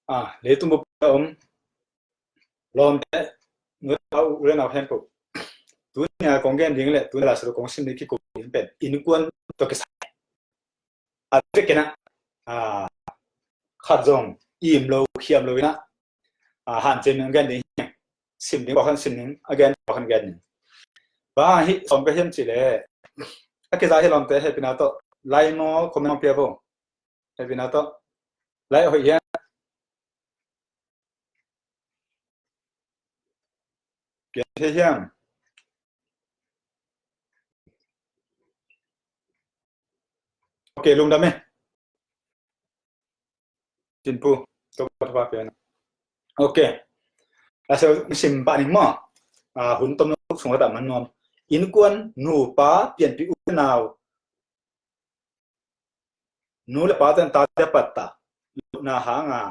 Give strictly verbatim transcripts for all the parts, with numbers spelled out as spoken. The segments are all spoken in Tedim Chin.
Ah, leitung bup a om lawmte, nu le pa, u le nau khempeuh, tuni a kong gen ding le tuni a Lai Siangtho kong sim ding kiko ding pen innkuan tawh kisai. A vekin ah, ah, khat zong im lo, khiam lo in ah, ah, hanciam in gen ding hi. Sim ding pawlkhat sim ding, a gen pawlkhat gen ding. Bang hang hiah sawm ka hiam cih leh, a kiza hi lawmte, hehpihna tawh like maw, comment maw pia vo. Hehpihna tawh. Like hoih hiam? Pia thei hiam? Ok, lungdam e. Cinpu, Topa thupha pia in. Ok. Lai Siangtho sim pah ning maw. Ah, hun tomno sung khat ah man nuam. Innkuan, nupa, pianpih, u le nau, nu le pa ten tate a pattah lohna hanga,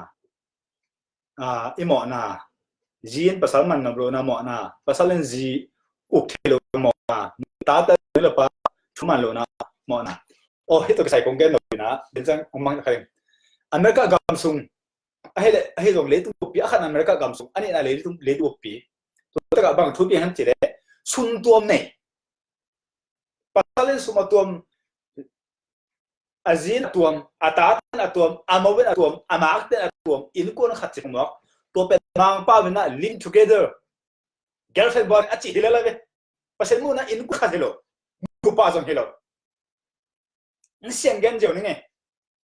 ah, i mawhna, zi in pasal man ngam lohna mawhna, pasal in zi uk thei lo mawhna, tate nu le pa thu man lohna mawhna. Oh, hih tawh kisai kong gen lo in ah, den ciang hong mang kha ing. America gam sung, ahi le, ahi zong leitung buppi, a khatna America gam sung, a nihna leitung, leitung buppi. Tua takah bang thu piang hiam cih leh, sum tuam nei. Pasal in sum a tuam, a zi in a tuam, a tate in a tuam, a mo in a tuam, a makte in a tuam, innkuan khat ci mawk. Tua pen Mangpau in ah living together, girlfriend boyfriend a cih hi lel a ve. Pasian muhna innkuan khat hi lo, nupa zong hi lo. N siang gen ziau ning e.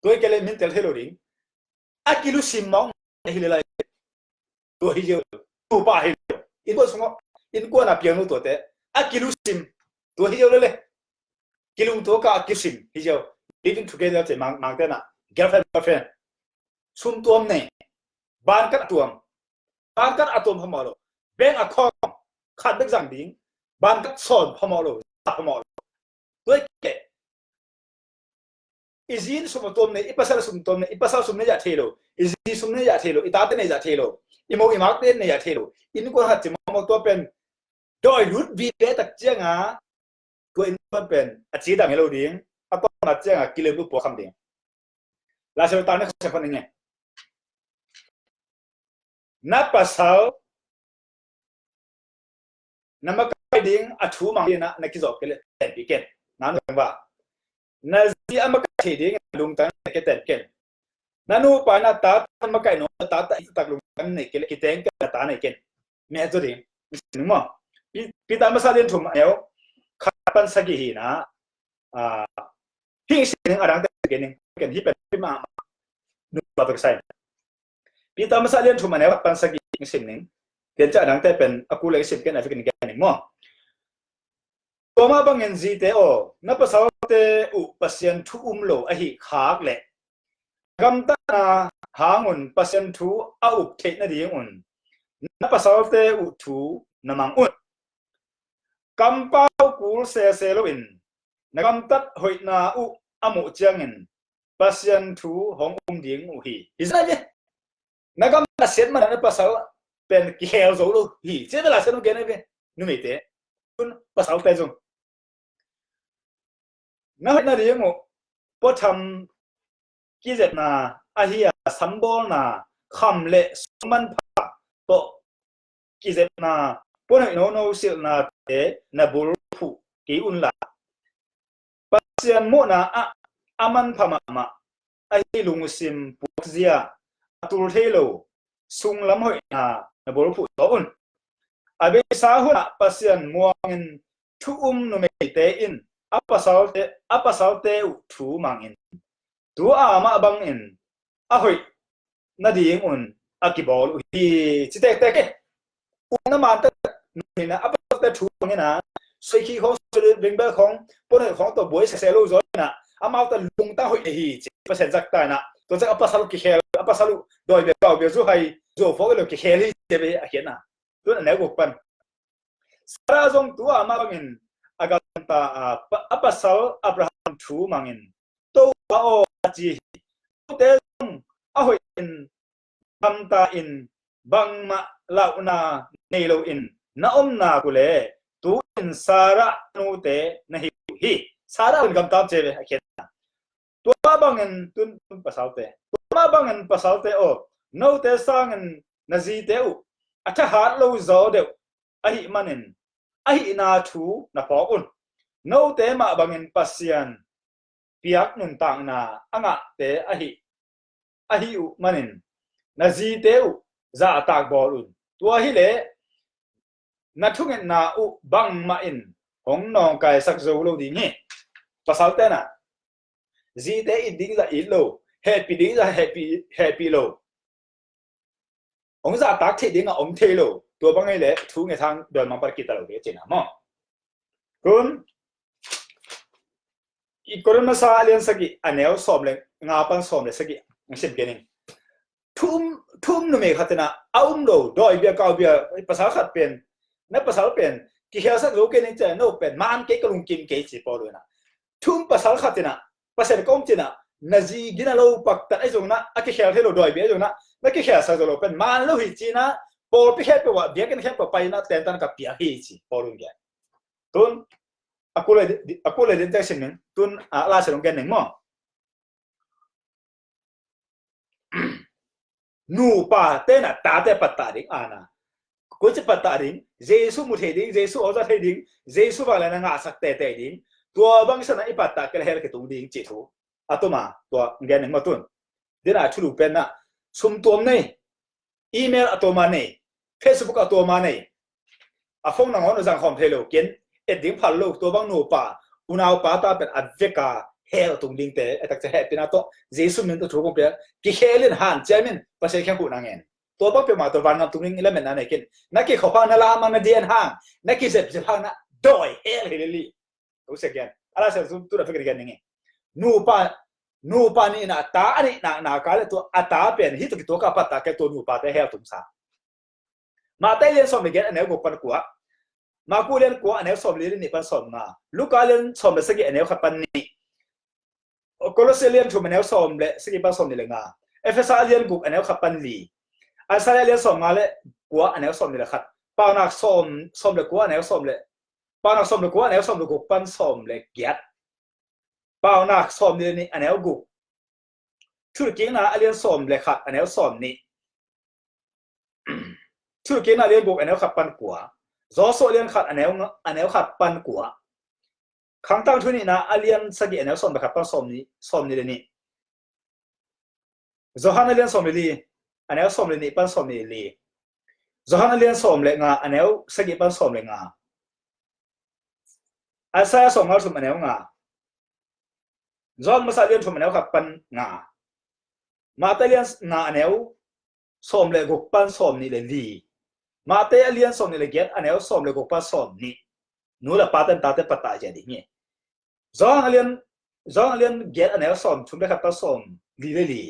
Tua hi kei leh min tel thei lo ding. A kilusim mawk hi lel a. Tua hi ziau. Nupa hi lo. Innkuan sungah, innkuan a piang lo tuate. A kilusim. Tua hi ziau lel e. Kilungtuak a kisim hi ziau. Living together ci Mang, Mangte in ah. Girlfriend, boyfriend. Sum tuam nei. Bank card a tuam. Bank card a tuam phamawh lo. Bank account khat bek zang ding. Bank card sawn phamawh lo. Phamawh lo. Tua hi kei. I zi in sum a tuam nei, i pasal sum tuam nei, i pasal sum nei zah thei lo, i zi sum nei zah thei lo, i tate nei zah thei lo, i mo i makte nei zah thei lo. Innkuan khat ci mawkmawk, tua pen dawi lut vive tak ciangah tua innkuan pen a cidam hi lo ding, a tawpna ciangah kilem lo puakham ding. Lai Siangtho tang ni khat siam phot ning e. Na pasal na makaih ding a thu mang in ah na kizawh kei leh tenpih ken. Na nu teng va. Na zi a makaih thei ding a lungtang na kei ten ken. Na nupa in ah ta, ta makaih nawn, ta, ta i tak lungtang nei kei leh kiteng ken, na ta nei ken. Meh zaw ding. Ning maw. Pi, Peter masa lian thum a neu khat pan sagih hi in ah, ah, hih sim ning, a dangte ken ning, ken hih pen pi mah mah. Nupa tawh kisai. Peter masa lian thum a neu khat pan sagih sim ning. Ken ciah a dangte pen a kul leh sim ken, a vekin gen ning maw. Tua mah bangin zite aw, na pasalte uh Pasian thu um lo ahih khak leh, gamtatna hangun Pasian thu a up theih nadingun na pasalte uh thu na mang un. Kampau kul sese loin na gamtat hoihna uh a muh ciangin Pasian thu hong um ding uh hi. Hi zia ve. Na gamtat siat manin na pasal pen kikhel zo lo hi. Ci ve, Lai Siangtho gen ve. Numeite, tun pasalte zong na hoih nading uh puatham kizepna ahi a, sambawlna, kham le sung manpha tawh kizepna, puan hoih nono silhnate na bulphuh kei unla, Pasian muhna ah a manpha mahmah ahi lungsim puakzia a tul thei lo sunglam hoihna na bulphuh zaw un. A beisa hunah Pasian muangin thu um numeite in a pasalte, a pasalte uh thu mangin, tua mah bangin a hoih nadingun a kibawl uh hi, ci tektek e. Umna man taktak nina a pasalte thu mangina, suaikhi khawng, suai bengbel khawng, puan hoih khawng tawh buai sese lo zaw ina, amaute lungtang hoih nei hi, ci Pasian zahtak ina. Tua ciang a pasal uh kikhel, a pasal uh dawi bia, kau bia, zu hai, zu fawk lo kikhel hi, ci ve a khiatna. Tun a neu guk pan Sarah zong tua mah bangin a gamta a, pa, a pasal Abraham thu mangin, Topa aw, a ci hi. Note zong a hoih in gamta in, bangmah lauhna nei loin na om nak uh leh tu-in Sarah nute na hi uh hi. Sarah in gamta ci ve a khiatna. Tua mah bangin tun, tun pasalte. Tua mah bangin pasalte aw, note sangin na zite uh a thahat lo zaw deuh ahih manin, ahihna thu na phawk un. Note mah bangin Pasian piak nuntakna a ngahte ahi, ahi uh manin, na zite uh zahtak bawl un. Tua hileh na thungetna uh bangmah in hong nawngkaisak zo lo ding hi. Pasal tenah zite it ding zah it lo, hehpih ding zah hehpih, hehpih lo, hong zahtak theih dingah om thei lo. Tua bang hileh thu ngetang dawn mang pan kita lo ding a cina maw? Kun i Korin masa a lian sagih a neu sawm le nga pan sawm le sagih ang sim kening. Thu um, thu um numei khat tenah a um lo, dawi bia, kau bia, pasal khat pen, na pasal pen kikhelsak zo kei ning cia, no pen man kei, ka lungkim kei ci Paul unah. Thu um pasal khat tenah Pasian ka um cinah na zi gina lo paktat ahi zongna, a kikhel thei lo dawi bia ahi zongna, na kikhelsak zo lo pen man lo hi cinah, pawlpi khempeuh ah biakinn khempeuh paina tentan ka piak hi ci Paul un gen. Tun a kule, a kule din tek sim ning, tun a la se long gen ning maw? Nupa tenah tate pattah ding ana. Koici pattah ding? Jesu mu thei ding, Jesu awza thei ding, Jesu vangliatna ngahsak tete ding. Tua bang sanah i pattah kei le hell kitung ding cih thu a tuma tua gen ning maw tun. Dinah thulu penah sum tuam nei, email a tuama nei, Facebook a tuama nei, a phone nangawn a zangkhawm thei lo, ken et ding phal lo, tua bang nupa unaupa ta pen a veka hell tung dingte a takcia hehpihna tawh Jesu min tawh thu kong pia, kikhelin hanciamin Pasian khen khuh na ngen. Tua bang peuhmah tawh vangam tung ding i lametna nei ken. Na kikhop hang, na lam hang, na dian hang, na kizepzep hang na dawi hell hi lili. Ko sia gen a la sia sum tu da fekri gen ningi. Nupa, nupa nihna ta a nih nakna ka le tua a ta pen hi tu kituak a pattah kei tua nupa te hell tung sa. Mate lian sawm le giat a neu guk pan kua. Maku lian kua a neu sawm le nih pan sawm nga. Luka lian sawm le sagih a neu khat pan nih. Kolose lian thum a neu sawm le sagih pan sawm nih le nga. Efesa lian guk a neu khat pan li. Isaiah lian sawm nga le kua a neu sawm nih le khat. Paunak sawm, sawm le kua a neu sawm le, Paunak sawm le kua a neu sawm le guk pan sawm le giat. Paunak sawm nih le nih a neu guk. Thuhilhkikna a lian sawm le khat a neu sawm nih. Thuhilhkikna a lian guk a neu khat pan kua. Joshua a lian khat a neu, a neu khat pan kua. Khangtang thu nihna a lian sagih a neu sawm le khat pan sawm nih, sawm nih le nih. Johan a lian sawm le li a neu sawm le nih pan sawm nih le li. Johan a lian sawm le nga a neu sagih pan sawm le nga. Isaiah sawm nga thum a neu nga. Johan masa lian thum a neu khat pan nga. Mate lian nga a neu sawm le guk pan sawm nih le li. Mate a lian sawm nih le giat a neu sawm le guk pan sawm nih. Nu le pa ten tate pattah zia ding hi. Johan a lian, Johan a lian giat a neu sawm thum le khat pan sawm li le li.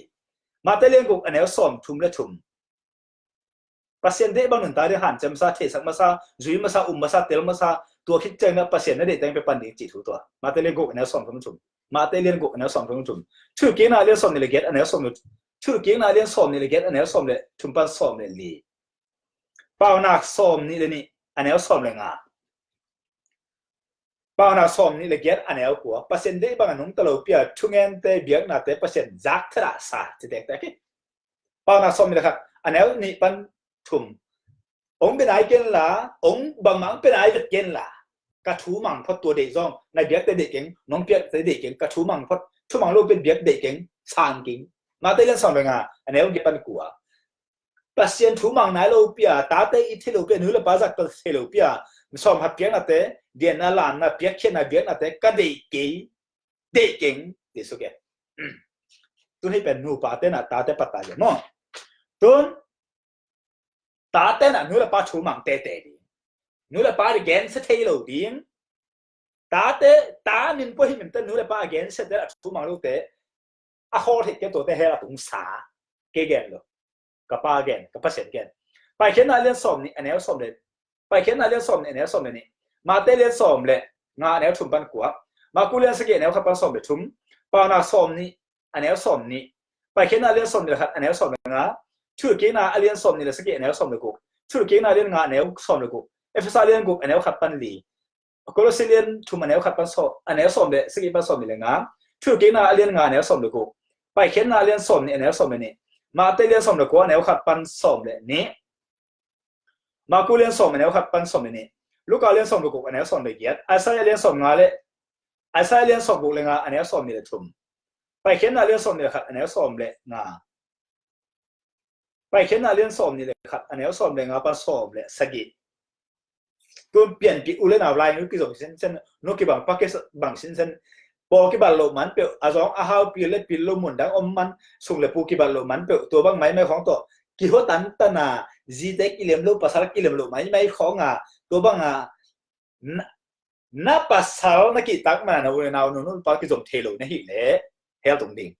Mate lian guk a neu sawm thum le thum. Pasian deih bang nunta ding hanciam masa, theisak masa, zui masa, um masa, tel masa, tua khit ciangin Pasian na deih teng pe pan ding cih thu tua. Mate lian guk a neu sawm thum thum. Mate lian guk a neu sawm thum thum. Thuhilhkikna a lian sawm nih le giat a neu sawm le, Thuhilhkikna a lian sawm nih le giat a neu sawm le thum pan sawm le li. Paunak sawm nih le nih a neu sawm le nga. Paunak sawm nih le giat a neu kua. Pasian deih bang a nungta lo pia thungente biaknate Pasian zak thada sa ci tektek hi. Paunak sawm nih le khat a neu nih pan thum. Ong bia nai ken la, ong bangmah ong bia nai vet ken la. Ka thu mang phot tua deih zong, na biakte deih keng, nong biakte deih keng, ka thu mang phot, thu mang lo pen biak deih keng, sang keng. Mate lian sawm le nga a neu giat pan kua. Pasian thu mang nai lo pia, tate it thei lo pia, nu le pa zak thei lo pia, sawm hat piaknate, dianna lamna piakkhiatna biaknate ka deih kei, deih keng, Jesu ke. Tun hi pen nupa tenah tate pattah zia maw? Tun tate nah nu le pa thu mang tete ding. Nu le pa di gensia thei lo ding. Tate, ta min pua hi min te nu le pa gensia te a thu mang lo te a khawl thei kei tuate hell a tung sa. Kei gen lo. Ka pa gen, ka Pasian gen. Paikhiatna lian sawm nih a neu sawm le, Paikhiatna lian sawm nih a neu sawm le nih. Mate lian sawm le nga a neu thum pan kua. Maku lian sagih a neu khat pan sawm le thum. Paunak sawm nih a neu sawm nih. Paikhiatna lian sawm nih le khat a neu sawm le nga. Thuhilhkikna a lian sawm nih le sagih a neu sawm le guk. Thuhilhkikna lian nga a neu sawm le guk. Efesa lian guk a neu khat pan li. Kolose lian thum a neu khat pan sawm, a neu sawm le sagih pan sawm nih le nga. Thuhilhkikna a lian nga a neu sawm le guk. Paikhiatna a lian sawm nih a neu sawm le nih. Matthai lian sawm le kua, a neu khat pan sawm le nih. Marku lian sawm, a neu khat pan sawm le nih. Luka lian sawm le guk, a neu sawm le giat. Isaiah lian sawm nga le, Isaiah lian sawm guk le nga, a neu sawm nih le thum. Paikhiatna lian sawm nih le khat, a neu sawm le nga. Paikhiatna lian sawm nih le khat, a neu sawm le nga pan sawm le sagih. Tun pianpih u le nau, lai nu kizom sinsen, nu kibang pa kibang sinsen, pawl kibat loh man peuh, a zawng a hau, pil le pil lo, mun dang om man, sung le pu kibat loh man peuh, tua bang maimai khawng tawh kihua tantan a, zite kilem lo, pasal kilem lo maimai khawng a, tua bang a, na, na pasal na kihtak man a, na u le nau, nu nu pa kizom thei lo na hih leh hell tung ding.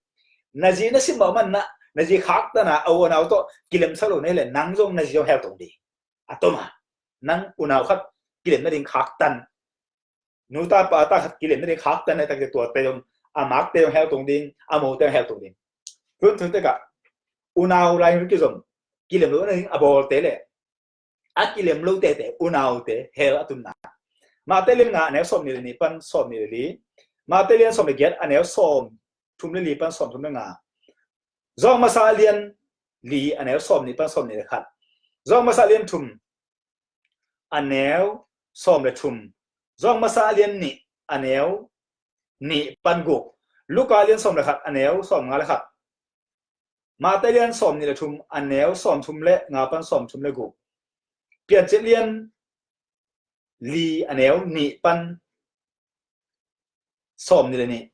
Na zi na sim mah man na, na zi khaktan a, a u a nau tawh kilemsak lo na hih leh nang zong na zi zong hell tung ding. A tom a, nang unau khat kilem nading khaktan, nu ta pa ta khat kilem nading khaktan, na takte tuate zong, a makte zong hell tung ding, a mote zong hell tung ding. Tun tun tekah unau lai nu kizom kilem lo nading a bawlte le a kilem lo tete, unaute hell a tunna. Matthai lian nga, a neu sawm nih le nih pan sawm nih le li. Matthai lian sawm le giat, a neu sawm thum le li pan sawm thum le nga. Zawng masa lian li, a neu sawm nih pan sawm nih le khat. Zawng masa lian thum, a neu sawm le thum. Zawng masa lian nih, a neu nih pan guk. Luka lian sawm le khat, a neu sawm nga le khat. Matthai lian sawm nih le thum, a neu sawm thum le nga pan sawm thum le guk. Piancil lian li, a neu nih pan sawm nih le nih.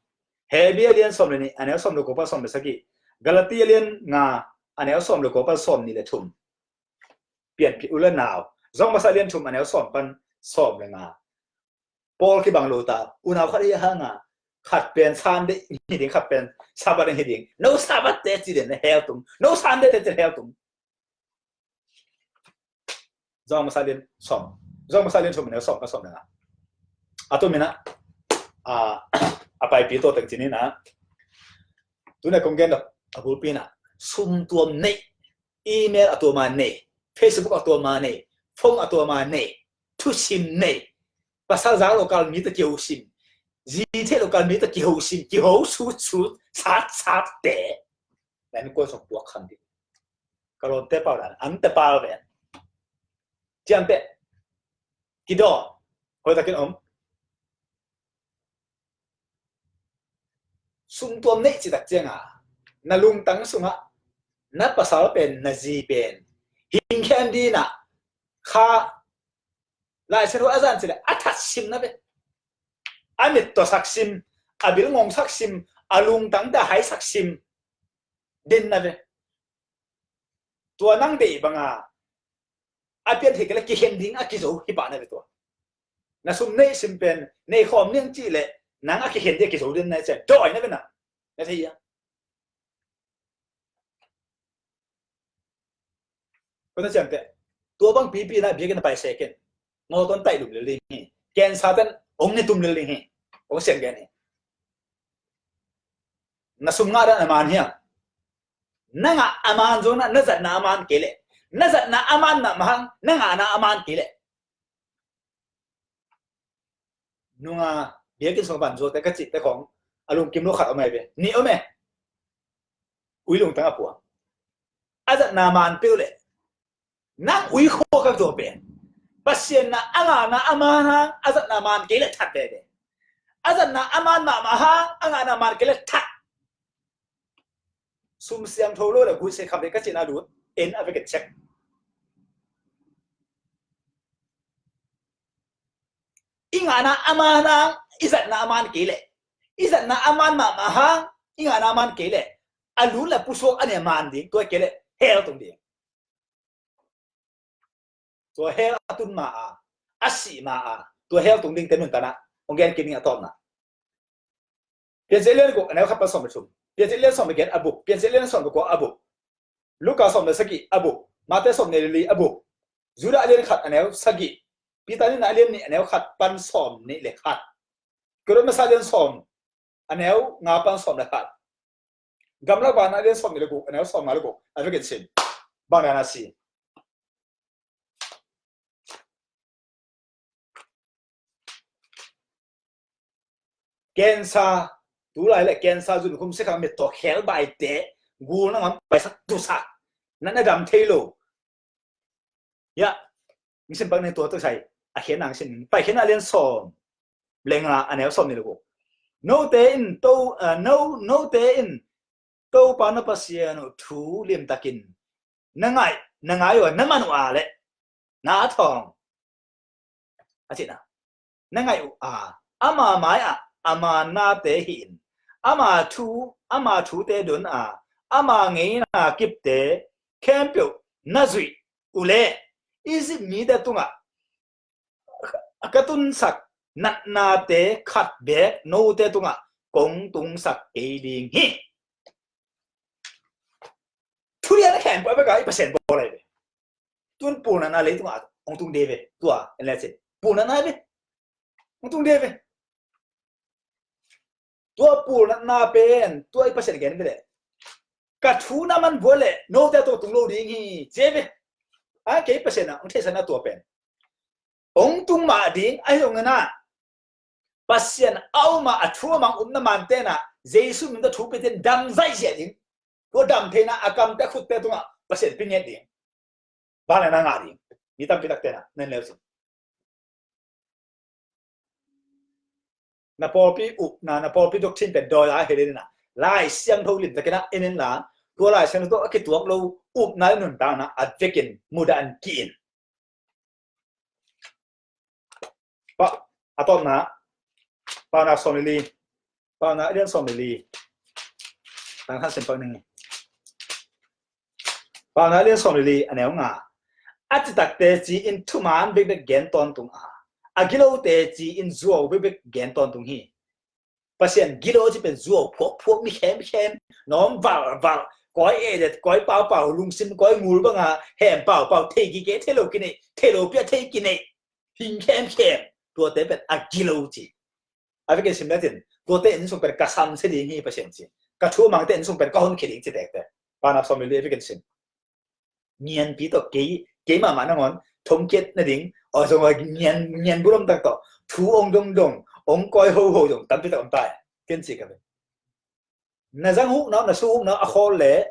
Hebru lian sawm le nih, a neu sawm le kua pan sawm le sagih. Galatia lian nga, a neu sawm le kua pan sawm nih le thum. Pianpih u le nau. Zawng masa lian thum, a neu sawm pan sawm le nga. Pawl kibang lo ta, unau khat hi hang a, khat pen Sunday hi ding, khat pen Sabbath hi ding. No Sabbath te ci den na hell tung. No Sunday te ci hell tung. Zawng masa lian sawm. Zawng masa lian sawm, a neu sawm pan sawm le nga. A tu mina, a, a paipi to teng ci ni na. Tuna kong gen a bulpi na. Sum tuam nei. Email a tuam a nei. Facebook a tuam a nei. Phone a tuam a nei. Thusim nei. Pasal zak lo kal mi ta kiho sim. Zi thei lo kal mi ta kiho sim. Kiho sut sut. Sat sat te. Len kua sok buak khan di. Ka lawmte pau dan, angte pau ven. Ciamteh. Kidaw. Hoih takin om. Sum tuam nei ci tak cianga, na lungtang sungah, na pasal pen, na zi pen, hing khen dina, kha Lai Siangtho a zan cileh a that sim na ve. A mit tawsak sim, a bil ngongsak sim, a lungtang dahaisak sim den na ve. Tua nang deih banga a pian thei kei le kikhen ding a kizo hi pah na ve tua. Na sum nei sim pen nei khawm niang cih leh nang a kikhen ding a kizo den na cia dawi na ve na. Na thei a. Kua na ciamteh. Tua bang pipi na biakinn a pai sekin. Ngawton taih lum lel ding hi. Cancer ten ong ni tum lel ding hi. Ong siang gen hi. Na sum ngah dan a man hiam? Na ngah a man zong na, na zatna a man kei leh. Na zatna a man mahmah hang, na ngahna a man kei leh. Nunga biakinn sung pan zuakte ka cihte khong a lungkim lo khat om ai ve. Nih om e. Ui lungtang a pua. A zatna man peuh leh. Nang ui khua ka tua pen. Pasian na a ngahna a man hang, a zatna man kei leh that veve. A zatna a man mahmah hang, a ngahna man kei leh that. Sum siangtho lo le guihse kham le ka cihna lut. En a vekit cek. I ngahna a man hang, i zatna a man kei leh. I zatna a man mahmah hang, i ngahna a man kei leh. A lut le pusuak a nih a man ding, tua kei leh hell tung ding. Tua hell a tun ma a, a sih ma a, tua hell tung ding te nuntakna hong gen kik ning a tawpna. Piancil lian guk a neu khat pan sawm le thum. Piancil lian sawm le giat a buk. Piancil lian sawm le kua a buk. Luka sawm le sagih a buk. Mate sawm le li a buk. Judah a lian khat a neu sagih. Peter nihna a lian nih a neu khat pan sawm nih le khat. Korin masa lian sawm a neu nga pan sawm le khat. Gamlak Vanna a lian sawm nih le guk a neu sawm nga le guk a vekin sim. Bang dan a si. Cancer, tulai le cancer zun khum sikha mit tawh khel baite, gul nangawn paisak tusak, na na dam thei lo. Ya, mi sin pak ning tua tua sai, a khian nang sin, Paikhiatna a lian sawm le nga, a neu sawm nih le guk. Note in to, eh, no, note in Topa na Pasian uh thu limtakin na ngai, na ngai uh a, na man uh a leh, na thawng a cihna, na ngaih uh a, ama mai-ah ama nate hi-in, ama thu, ama thute don a, ama ngeina kipte khempeuh na zuih uh leh, Egypt mite tungah ka tunsak natnate khat beek note tungah kong tungsak kei ding hi. Thu lian a khempeuh a bek a i Pasian bawl lai ve. Tun pulnatna leitungah hong tung de ve. Tua en le cin, pulnatna ve. Hong tung de ve. Tua pulnatna pen tua i Pasian gen ve le, ka thu na man vua le note tua tung lo ding hi, ci ve. A, kei Pasian a hong theihsakna tua pen hong tung mah ding ahi zongin ah, Pasian a um a, a thu a mang um na mante in ah, Jesu min tawh thu pia-in dam zaihziah ding. Tua dam theihna a kamte a khutte tungah Pasian pia ngiat ding. Vangliatna ngah ding. Mi tampi takte in ah na en le uh cin, na pawlpi upna, na pawlpi doctrine pen dawi a hel in ah, Lai Siangtho limtakin ah en inla, tua Lai Siangtho tawh a kituak lo upna le nuntakna a vekin mudah in ki-in. Pa, a tawpna, Paunak sawm le li, Paunak a lian sawm le li. Tang khan sem pak ning. Paunak a lian sawm le li, a neu nga. A citakte ci-in thuman bekbek gen tawntung a, a gilote ci-in zuau bekbek gen tawntung hi. Pasian gilo ci pen zuau phuakphuak mi khemkhem, nawm valval, kawi edet, kawi paupau, lungsim kawi ngul banga hem paupau, thei kikei, thei lo kineih, thei lopi a thei kineih, hing khemkhem, tuate pen a gilo ci. A vekin sim le cin, tuate innsung pen ka samsia ding hi Pasian ci. Ka thu a mangte innsung pen ka honkhia ding ci tektek. Paunak sawm le li a vekin sim. Ngianpi tawh kei, kei mahmah nangawn thongkiat nading, aw zong a ngian, ngian bulom tak tawh thu ong dongdong, ong kawi hoho zong tampi tak om tai. Ken ci ka ve. Na zang hukna uh, na su hukna uh a khawl le,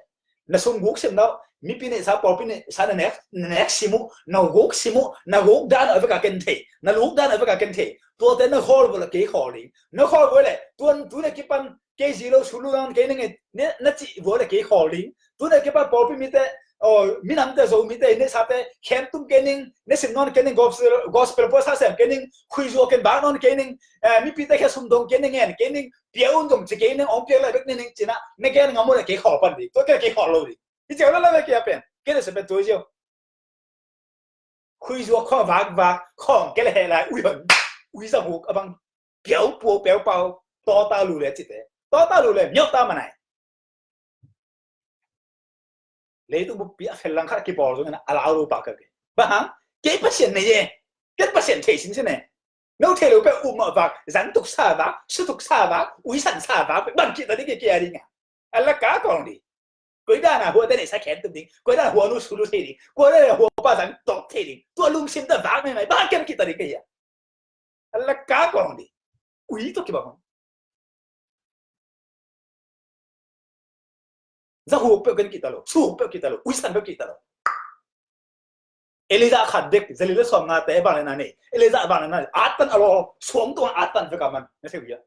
na sum guk simna uh, mipi neihsa, pawlpi neihsa na nek, na nek sim uh, na guk sim uh, na guk dan uh a vek a ken thei, na luk dan uh a vek a ken thei. Tuate na khawl vua le kei khawl ding. Na khawl vua le, tuan, tu na kipan kei zilo sulu nan kei ning e, ne, na cih vua le kei khawl ding. Tu na kipan pawlpi mite, aw, minamte, Zomite, neihsate khem tum kei ning, ne sim nawn kei ning, gospel, gospel puasa sem kei ning, khuizua ken bak nawn kei ning, eh, mipite khia sum dong kei ning, ngen kei ning, pia un dong ci kei ning, ong piak lai bek ni ning cin ah, na gen ngam uh le kei khawl pan ding. Tua kei le kei khawl lo ding. Hi ciau la la ve kei a pen. Kei le se pen tua ziau. Khuizua khawng vakvak, khawng kei le heh lai, ui hon, ui zahuk a bang, piau puau, piau pau, tawta lu le cite. Tawta lu le, miau ta manai. Leitung buppi a fel lang khat a kibawl zongin a lau lo pah ka kei. Bang hang, kei Pasian nei e, kei Pasian thei sinsin e. No thei lo peuh um mah vak, zan tuksa vak, su tuksa vak, uisansa vak, bang kihta ding kei a ding a. A la ka kawng ding. Koi dan a hua te neihsa khem tum ding, koi dan a hua nu sulu thei ding, koi dan a hua pa zan tawk thei ding. Tua lungsim ta vak maimai, bang kem kihta ding kei a. A la ka kawng ding. Ui tua kibang. Zahuk peuh ken kihta lo, suk peuh kihta lo, uisan peuh kihta lo. Elijah khat bek, zali le sawm ngate vangliatna nei. Elijah vangliatna nei. Atan a lo, suang tua atan vek a man. Na thei uh hia?